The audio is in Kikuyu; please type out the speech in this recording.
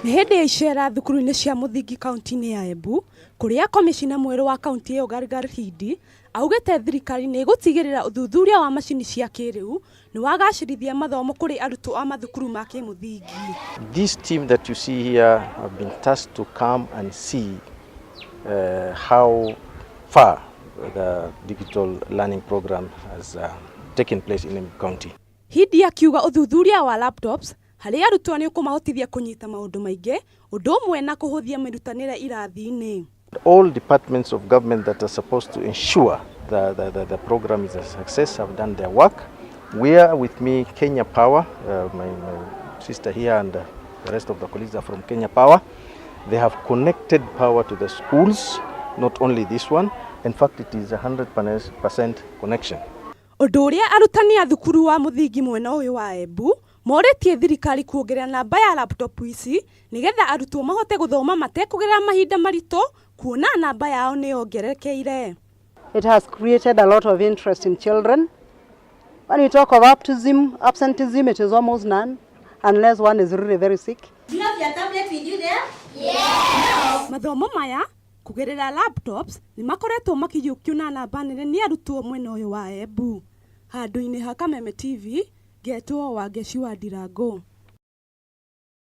Nĩ hĩndĩ ya icera thukuru-inĩ cia mũthingi kaunti-inĩ ya Embu, kũrĩa komicina mwerũ wa kaunti ĩyo Gargar Hindi augĩte thirikari nĩ ĩgũtigĩrĩra ũthuthuria wa macini cia kĩrĩu nĩ wagacĩrithia mathomo kũrĩ arutwo a mathukuru ma kĩmũthingi. This team that you see here have been tasked to come and see how far the digital learning program has taken place in Embu County. Hindi akiuga ũthuthuria wa laptops harĩ arutwo nĩ ũkũmahotithia kũnyita maũndũ maingĩ ũndũ ũmwe na kũhũthia mĩrutanĩre irathi-inĩ. All departments of government that are supposed to ensure the program is a success have done their work. We are with me, Kenya Power, my sister here and the rest of the colleagues are from Kenya Power. They have connected power to the schools, not only this one. In fact, it is 100% connection. Ũndũ ũrĩa arutani a thukuru wa mũthingi mwena ũyũ wa Embu morĩtie thirikari kuongerera namba ya laptop ici nĩgetha arutwo mahote gũthoma matekũgerera mahinda maritũ kuona namba yao nĩ yongererekeire. It has created a lot of interest in children. When we talk of absenteeism, it is almost none, unless one is really very sick. Do you have your tablet with you there? Mathomo maya kũgerera laptops nĩ makoretwo makĩiyũkio na namba nene nĩ arutwo mwena ũyũ wa Embu. Handũ-inĩ ha Kameme TV, ngetwo Wangeci wa Ndirangũ.